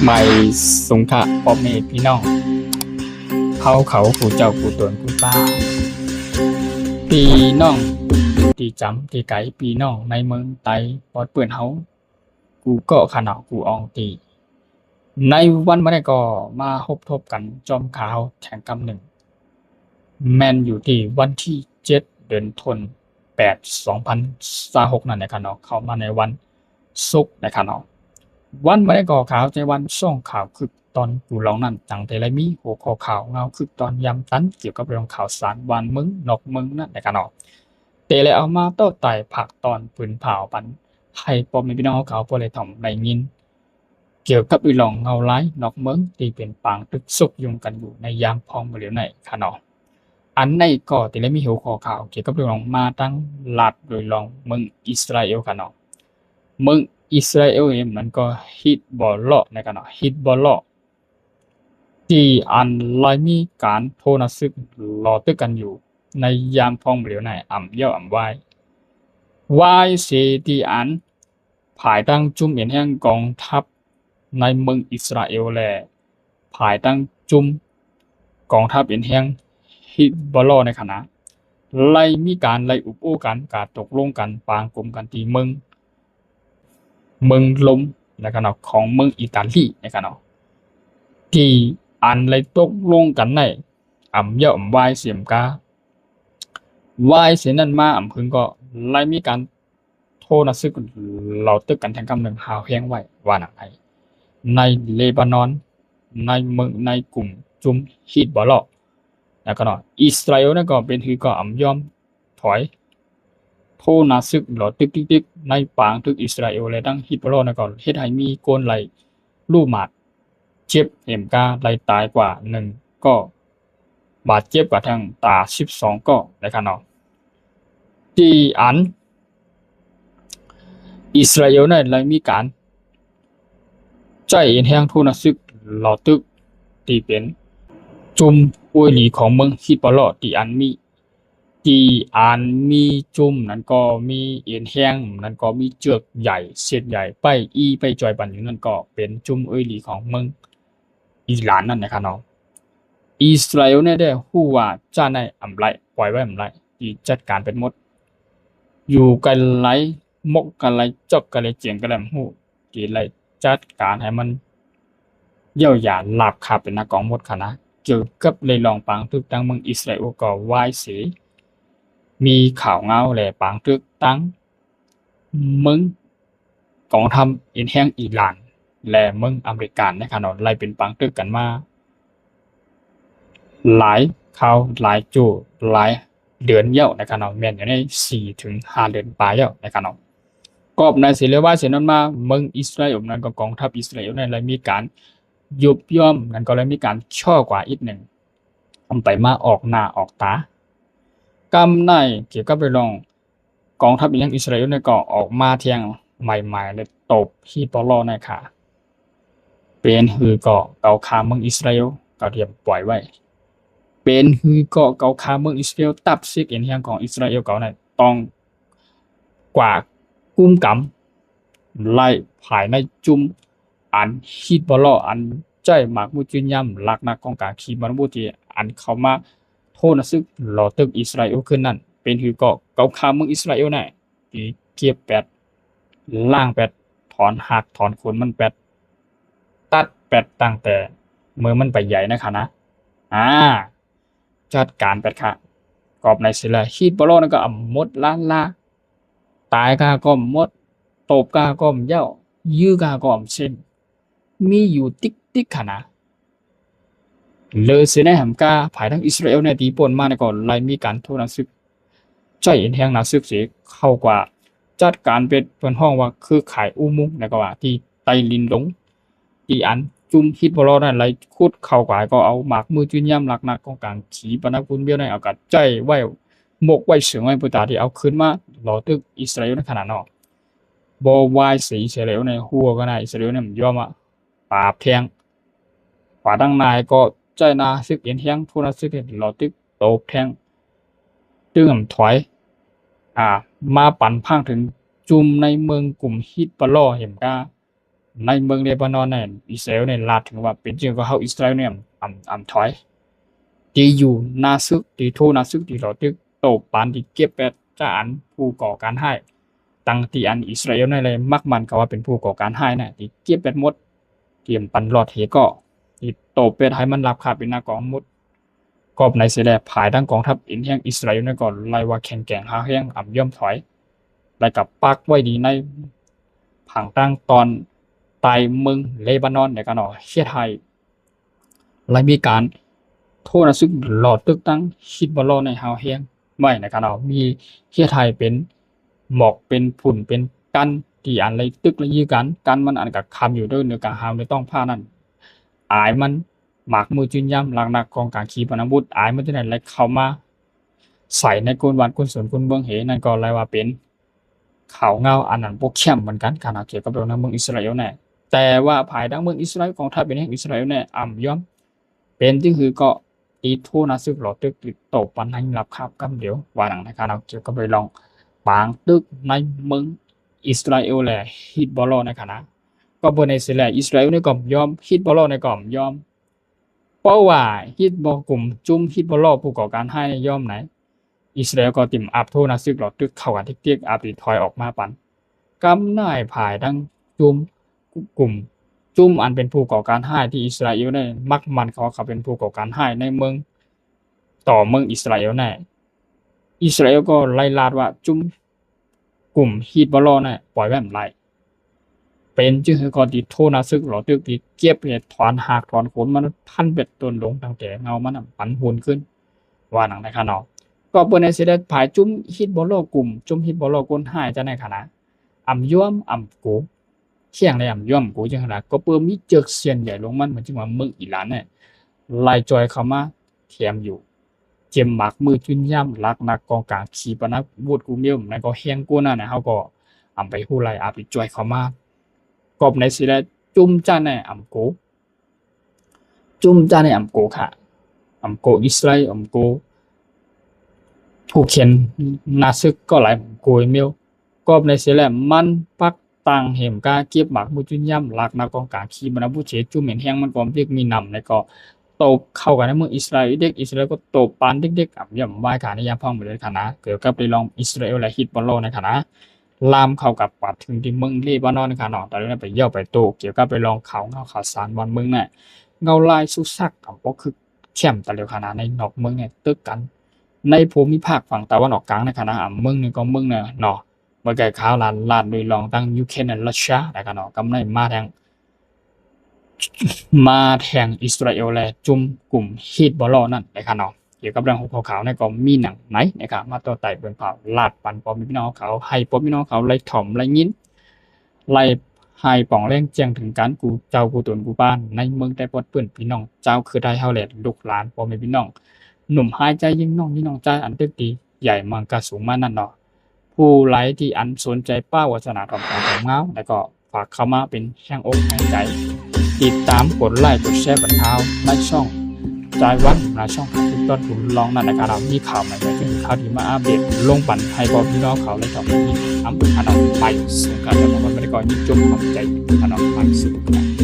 ໄປສົງເຄາະພໍ່ແມ່ພີ່ນ້ອງ ເຮົາເຂົາ ຜູ້ເຈົ້າຜູ້ຕົນຜູ້ປ້າ ພີ່ນ້ອງທີ່ຈຳທີ່ໄກ ພີ່ນ້ອງໃນເມືອງໃຕ້ ປອດເປື້ອນເຮົາ ກູເກາະຂະເນາະ ກູອອງຕີ. ໃນວັນມື້ນີ້ກໍມາພົບທົບກັນຈອມຂ້າເຮົາແທ່ງກຳໜຶ່ງ ແມ່ນຢູ່ທີ່ວັນທີເຈັດ ເດືອນ ແປດ ສອງພັນຊາວຫົກນັ້ນແຫຼະຂະເນາະ ເຂົ້າມາໃນວັນ ສຸກນະຄະເນາະ. ວັນມື້ນີ້ກໍຂ່າວໃນວັນຊ່ອງຂ່າວຄຶກຕອນກູລອງນັ້ນ ຈັ່ງແຕ່ລະມີຫົວຂໍ້ຂ່າວງາວຄຶກຕອນຍາມທັນ ກ່ຽວກັບເລື່ອງຂ່າວສານບ້ານເມືອງນອກເມືອງນັ້ນນະຄະເນາະ ແຕ່ລະເອົາມາຕໍ່ໄຕ່ພາກຕອນພື້ນພາວປັນໃຫ້ພໍ່ແມ່ພີ່ນ້ອງເຮົາເຂົາຜູ້ໄດ້ທ່ອມໄດ້ຍິນ ກ່ຽວກັບເລື່ອງເງົາລາຍນອກເມືອງທີ່ເປັນປາງຕຶກຊຸກຍູ້ກັນຢູ່ໃນຍາມພອງມື້ຫຼຽວໃນຄະເນາະ. ອັນໃນກໍທີ່ໄດ້ມີຫົວຂໍ້ຂ່າວກ່ຽວກັບເລື່ອງມາຕັ້ງລັດໂດຍລອງເມືອງອິດສະຣາເອວຄະເນາະ. ເມືອງອິດສະຣາເອວເອງນັ້ນກໍຮິດບອລລານະຄະເນາະ ຮິດບອລລາ ທີ່ອັນໄດ້ມີການໂທນະສຶກຫຼໍ່ຕຶກກັນຢູ່ໃນຍາມພອງມື້ຫຼຽວໃນອຳເຍົາອຳວາຍ ວາຍເສທີ່ອັນ ພາຍທາງຈຸ້ມເອັນແຮງກອງທັບໃນເມືອງອິດສະຣາເອວ ແລະ ພາຍທາງຈຸ້ມກອງທັບເອັນແຮງຮິດບອລລາໃນຂະນະ ໄດ້ມີການໄດ້ອຸບໂອ້ກັນ ການຕົກລົງກັນ ປາງກົມກັນທີ່ເມືອງ ເມືອງລົມນະຄະເນາະ ຂອງເມືອງອີຕາລີນະຄະເນາະ ທີ່ອັນໄດ້ຕົກລົງກັນໃນອຳເຍົາອຳວາຍເສມກາ ວາຍເສນັ້ນມາອຳເພິງກໍໄດ້ມີການ ໂທນະສຶກຫຼໍ່ຕຶກກັນແທ່ງກຳໜຶ່ງຮ້າວແຮງໄວ້ວ່າໜັງໃນ ໃນເລບານອນ ໃນເມືອງ ໃນກຸ່ມຈຸ້ມຮິດບອລລານະຄະເນາະ. ອິດສະຣາເອວນັ້ນກໍເປັນຄືກໍອຳຍອມຖອຍ ໂທນະສຶກຫຼໍ່ຕຶກຕິກໆ ໃນປາງຕຶກອິດສະຣາເອວ ແລະ ທັງຮິດບອລລານັ້ນກໍເຮັດໃຫ້ມີຄົນໄດ້ລຸບາດເຈັບເຫັນກາໄດ້ຕາຍກວ່າໜຶ່ງກໍ ບາດເຈັບກວ່າທັງຕາສິບສອງກໍໄດ້ຄະເນາະ ທີ່ອັນອິດສະຣາເອວນັ້ນໄດ້ມີການໃຊ້ເອັນແຮງໂທນະສຶກຫຼໍ່ຕຶກ ທີ່ເປັນຈຸ້ມໂອຍຫຼີຂອງເມືອງຮິດບອລລາ ທີ່ອັນມີ ທີ່ອັນມີຈຸ້ມນັ້ນກໍມີເອັນແຮງ ນັ້ນກໍມີເຈືອກໃຫຍ່ ເສັ້ນໃຫຍ່ ໄປອີ່ໄປຈ່ອຍປັນຢູ່ນັ້ນກໍເປັນຈຸ້ມໂອຍຫຼີຂອງເມືອງ ອີຣານນັ້ນນະຄະເນາະ. ອິດສະຣາເອວແນ່ໄດ້ຮູ້ວ່າຈານາຍອຳໄລ ປ່ອຍໄວ້ອຳໄລ ທີ່ຈັດການເປັນໝົດ ຢູ່ກະໄລ ໝົກກະໄລ ຈອກກະໄລ ຈຽງກະໄລ ຮູ້ ທີ່ໄດ້ຈັດການໃຫ້ມັນເຢີ້ຍຢາລາບຄາບເປັນນາກອງໝົດຂະນະ ກ່ຽວກັບເລື່ອງປາງຕຶກທາງເມືອງອິດສະຣາເອວກໍວາຍເສ ມີຂ່າວງາວແລະປາງຕຶກທາງເມືອງ ກອງທັບເອັນແຮງອີຣານ ແລະ ເມືອງອາເມລິການະຄະເນາະ ໄດ້ເປັນປາງຕຶກກັນມາຫຼາຍຄາວ ຫຼາຍໂຈ ຫຼາຍເດືອນແລ້ວນະຄະເນາະ ແມ່ນຢູ່ໃນສີ່ເຖິງຫ້າເດືອນປາຍແລ້ວນະຄະເນາະ. ກອບໃນເສລະວາເສນັ້ນມາ ເມືອງອິດສະຣາເອວນັ້ນກໍກອງທັບອິດສະຣາເອວນັ້ນໄດ້ມີການຍຸບຍ່ອມ ນັ້ນກໍເລີຍມີການຊໍ້ກວ່າອີກໜຶ່ງ ອຳໄປມາອອກໜ້າອອກຕາ ກຳໃນກ່ຽວກັບເລື່ອງ ກອງທັບອີຫຍັງອິດສະຣາເອວນີ້ກໍອອກມາທຽງໃໝ່ໆ ແລະ ຕົບຮິດບອລລາໃນຂາ ເປັນຄືກໍເກົາຂ້າເມືອງອິດສະຣາເອວ ກໍຕຽມປ່ອຍໄວ້ ເປັນຄືກໍເກົາຂ້າເມືອງອິດສະຣາເອວ ຕັບສິກເອັນແຮງຂອງອິດສະຣາເອວເຂົານັ້ນຕ້ອງກວາດກຸມກຳ ໄລ່ພາຍໃນຈຸ້ມ ອັນຮິດບອລລາ ອັນໃຊ້ໝາກມືຈືນຍາມ ຫຼັກນັກຂອງການຂີປະນາວຸດ ທີ່ອັນເຂົ້າມາໂທນະສຶກຫຼໍ່ຕຶກອິດສະຣາເອວຄືນນັ້ນ ເປັນຄືກໍເກົາຂ້າເມືອງອິດສະຣາເອວນັ້ນ ທີ່ເກັບແປດ ລ້າງແປດ ຖອນຮາກຖອນໂຄນມັນແປດ ຕັດແປດຕັ້ງແຕ່ເມື່ອມັນໄປໃຫຍ່ນະຄະນະ ອາ ຈັດການແປດຄະ ກອບໃນເສລະ ຮິດບອລລານັ້ນກໍອຳໝົດລ້ານລາ ຕາຍກະກໍອຳໝົດ ຕົບກະກໍອຳເຍົາ ຢື້ກະກໍອຳເຊັງ ມີຢູ່ຕິກໆ ຂະນະ ເລີເສນາຫຳກາ ພາຍທາງອິດສະຣາເອວໃນທີ່ປົນມານີ້ກໍໄດ້ມີການໂທນະສຶກ ໃຊ້ເອັນແຮງນາຊຶກເສເຂົ້າກວ່າ ຈັດການເປັນ ເພິ່ນຮ້ອງວ່າຄືຂາຍອຸມຸງ ແລ້ວກໍວ່າທີ່ໃຕ້ດິນລົງ ທີ່ອັນຈຸ້ມຮິດບອລລານັ້ນໄດ້ຂຸດເຂົ້າກວ່າ ກໍເອົາໝາກມືຈືນຍາມ ຫຼັກນັກຂອງການຂີປະນາວຸດບຽວໃນ ເອົາກະໃຊ້ໄວ້ໝົກໄວ້ເສີງໄວ້ ເພື່ອຕາທີ່ເອົາຄືນມາຫຼໍ່ຕຶກອິດສະຣາເອວໃນຂະນະເນາະ. ບໍ່ວາຍເສອິດສະຣາເອວໃນ ຫົວກະນາອິດສະຣາເອວໃນ ມັນຍອມວ່າປາບແທງ ຂວາທາງໃນກໍໃຊ້ນາຊຶກເອັນແຮງ ໂທນະຊຶກເຮັດຫຼໍ່ຕຶກ ຕົບແທງ ຕຶງອຳຖອຍ ອາ ມາປັນພັງເຖິງຈຸ້ມໃນເມືອງກຸ່ມຮິດບອລລາ ເຫັນກາ ໃນເມືອງເລບານອນນັ້ນ ອິດສະຣາເອວນີ້ລາດເຖິງວ່າ ເປັນຈັ່ງໃດກໍເຮົາອິດສະຣາເອວນີ້ອຳ ອຳ ອຳຖອຍ ທີ່ຢູ່ໜ້າຊຶກ ທີ່ໂທໜ້າຊຶກ ທີ່ຫຼໍ່ຕຶກ ໂຕ້ປານທີ່ເກັບແປດຈາກອັນຜູ້ກໍ່ການຮ້າຍ ຕັ້ງທີ່ອັນອິດສະຣາເອວນັ້ນແຫຼະ ມັກມັນກໍວ່າເປັນຜູ້ກໍ່ການຮ້າຍນະ ທີ່ເກັບແປດໝົດ ທີ່ມັນປັນຫຼອດເຮກໍ ທີ່ໂຕ້ແປດໃຫ້ມັນລາບຄາບເປັນໜ້າກອງໝົດ. ກອບໃນເສຍແລ້ວ ພາຍທາງກອງທັບເອັນແຮງອິດສະຣາເອວນັ້ນກໍໄລ່ວ່າແຂງແກງຮາວແຮງ ອຳຍອມຖອຍ ແລະກໍປັກໄວ້ດີໃນ ທາງຕາງຕອນໃຕ້ເມືອງເລບານອນນະຄັບເນາະ ເຮັດໃຫ້ ແລະມີການໂທໜ້າຊຶກຫຼໍ່ຕຶກທາງຮິດບອລລາວໃນຮາວແຮງໄວ້ນະຄັບເນາະ ມີເຮັດໃຫ້ເປັນໝອກເປັນຝຸ່ນເປັນກັນ ທີ່ອັນໄລ່ຕຶກໄລ່ຢື້ກັນ ກັນມັນອັນກະຄຳຢູ່ເດີ ເໜືອກາງຮາວເໜືອຕ້ອງຜ້ານັ້ນ ອາຍມັນໝາກມືຈືນຍາມ ຫຼັກນັກກອງກາງຂີປະນາວຸດ ອາຍມັນຈະໄດ້ໄລ່ເຂົ້າມາໃສ່ໃນຄົນບ້ານຄົນສວນຄົນເມືອງເຮ ນັ້ນກໍໄລ່ວ່າເປັນ ຂ່າວງາວອັນນັ້ນບໍ່ແຄມເໝືອນກັນ ຄັນເຮົາກ່ຽວກັບເລື່ອງໃນເມືອງອິດສະຣາເອວແດ່ ແຕ່ວ່າພາຍທາງເມືອງອິດສະຣາເອວ ກອງທັບເປັນແຫ່ງອິດສະຣາເອວແດ່ ອຳຍອມ ເປັນຈັ່ງໃດກໍຕິດໂທໜ້າຊຶກຫຼໍ່ຕຶກ ຕິດໂຕ້ປັນໃຫ້ລາບຄາບກຳດຽວ ວ່າໜັງນະຄັບເນາະ ກ່ຽວກັບເລື່ອງປາງຕຶກໃນເມືອງອິດສະຣາເອວ ແລະ ຮິດບອລລາວນະຄັບນະ ກໍເບິ່ງໃນເສຍແລ້ວ ອິດສະຣາເອວນີ້ກໍອຳຍອມ ຮິດບອລລາວນີ້ກໍອຳຍອມ ເພາະວ່າຮິດບອລ ກຸ່ມ ຈຸ້ມຮິດບອລລາວ ຜູ້ກໍ່ການຮ້າຍນີ້ຍອມໃນ ອິດສະຣາເອວກໍຕິມອັບໂທໜ້າຊຶກຫຼໍ່ຕຶກເຂົ້າກັນຕິກໆ ອັບຕິຖອຍອອກມາປັນ ກຳນາຍພາຍທັງຈຸ້ມ ກຸ່ມ ຈຸ້ມອັນເປັນຜູ້ກໍ່ການຮ້າຍທີ່ອິດສະຣາເອວໄດ້ມັກມັນເຂົາ ເຂົາເປັນຜູ້ກໍ່ການຮ້າຍໃນເມືອງ ຕໍ່ເມືອງອິດສະຣາເອວແດ່ ອິດສະຣາເອວກໍໄລ່ລາດວ່າຈຸ້ມ ກຸ່ມຮິດບອລລາວນັ້ນ ປ່ອຍໄວ້ບໍ່ໄດ້ ເປັນຈຶ່ງຄືກໍຕິດໂທໜ້າຊຶກຫຼໍ່ຕຶກ ທີ່ເກັບເຫັດຖອນຮາກຖອນໂຄນມັນພັນເປັດຕົ້ນລົງ ຕັ້ງແຕ່ເງົາມັນນະ ປັນຫຸນຂຶ້ນ ວ່າໜັງໃນຂະເນາະ ກໍເປີດໃນເສດແລ້ວ ຝ່າຍຈຸ້ມຮິດບອລລາວ ກຸ່ມຈຸ້ມຮິດບອລລາວ ຄົນຮ້າຍຈະໃນຂະນະ ອຳຍອມອຳໂກ ທ່ຽງໃດອຳຍອມໂກ ຈັ່ງຂະໜາດ ກໍເປີດມີເຈິກສ່ຽນໃຫຍ່ລົງມັນ ເໝືອນຈັ່ງວ່າເມືອງອີຣານແດ່ ໄລ່ຈ່ອຍເຂົ້າມາແຖມຢູ່ ເຈັມໝາກມືຈຸນຍາມ ຫຼັກນັກກອງກາງ ຂີປະນາວຸດກູເມວ ແມ່ນກໍແຮງກວ່ານັ້ນນະ ເຮົາກໍອຳໄປຮູ້ໄລ່ອາໄປຈ່ອຍເຂົ້າມາ ກອບໃນຊິແລະ ຈຸ້ມຈານໃນອຳໂກ ຈຸ້ມຈານໃນອຳໂກຂະ ອຳໂກອິດສະຣາເອວ ອຳໂກຜູ້ຂຽນໜ້າຊຶກກໍໄລ່ອຳໂກເມວ ກອບໃນຊິແລະ ມັນປັກຕັ້ງເຫມກາເກັບໝາກມືຈຸນຍາມ ຫຼັກນັກກອງກາງ ຂີປະນາວຸດເສ ຈຸ້ມເຫັນແຮງມັນກໍເວກມີນຳ ແລ້ວກໍໂຕ້ເຂົ້າກັນໃນເມືອງອິດສະຣາເອວ ເດັກອິດສະຣາເອວກໍໂຕ້ປານເດັກໆ ອຳ ອາມວາຍຂານຍາມພ້ອມເລີຍຂະນະ ກ່ຽວກັບເລື່ອງອິດສະຣາເອວ ແລະ ຮິດບອລລາວໃນຂະນະ ລາມເຂົ້າກັບປາດເຖິງທີ່ເມືອງເລບານອນຂະເນາະ ຕອນນີ້ໄປເວົ້າໄປໂຕ້ກ່ຽວກັບໄປລອງຂ່າວເງົາຂ່າວສານບ້ານເມືອງນະ ເງົາລາຍຊຸກຊັກ ອຳບໍ່ຄືແຄມຕະຫຼຽວຂະນະ ໃນນອກເມືອງນີ້ຕຶກກັນ ໃນພູມິພາກຝັ່ງຕາວັນອອກກາງນະຂະນະ ອຳ ເມືອງໜຶ່ງກໍເມືອງໜຶ່ງເນາະ ເມື່ອໄກ່ຂ່າວລານ ລານໂດຍລອງຕັ້ງຢູເຄຣນ ແລະ ຣັດເຊຍນະຂະເນາະ ກຳໄດ້ມາແທງ ມາແທງອິດສະຣາເອວ ແລະ ຈຸ້ມກຸ່ມຮິດບອລລາວນັ້ນນະຂະເນາະ ກ່ຽວກັບເລື່ອງຫົວຂໍ້ຂ່າວນັ້ນກໍມີໜັງໃນນະຂະ ມາຕໍ່ໄຕ່ເບິ່ງຂ່າວ ລາດປັນພໍ່ແມ່ພີ່ນ້ອງເຂົາ ໃຫ້ພໍ່ແມ່ພີ່ນ້ອງເຂົາໄດ້ຖອມໄດ້ຍິນ ໄດ້ໃຫ້ປ່ອງແຈ້ງແຈ້ງເຖິງກັນ ກູເຈົ້າກູຕົນກູບ້ານ ໃນເມືອງໃຕ້ປອດເປື້ອນ ພີ່ນ້ອງເຈົ້າຄືໄທເຮົາ ແລະ ລູກຫຼານພໍ່ແມ່ພີ່ນ້ອງ ໜຸ່ມຊາຍຍິງ ນ້ອງຍິງນ້ອງຊາຍ ອັນຕຶກດີໃຫຍ່ມັງກາສູງມານັ້ນເນາະ ຜູ້ໃດທີ່ອັນສົນໃຈປ້າວາສະໜາຖອມຕາຖອມງາວ ແລ້ວກໍຝາກເຂົ້າມາເປັນແຮງອົກແຮງໃຈ ຕິດຕາມກົດໄລ້ກົດແຊບັນເທົາໃນຊ່ອງ ຈາຍວັນ ໃນຊ່ອງ Washington ທຳລອງນັ້ນນະຄະ ມີຂ່າວໃໝ່ໆ ເປັນຂ່າວທີ່ມາອັບເດດລົງປັນໃຫ້ພໍ່ແມ່ພີ່ນ້ອງເຂົາໄດ້ຮັບຊາບນຳ ຂະນະ ໄປສູ່ກັນ ແລ້ວກໍໄປກ່ອນ ຍິນດີຂອບໃຈ ຂະນະ ໄປສູ່ກັນ.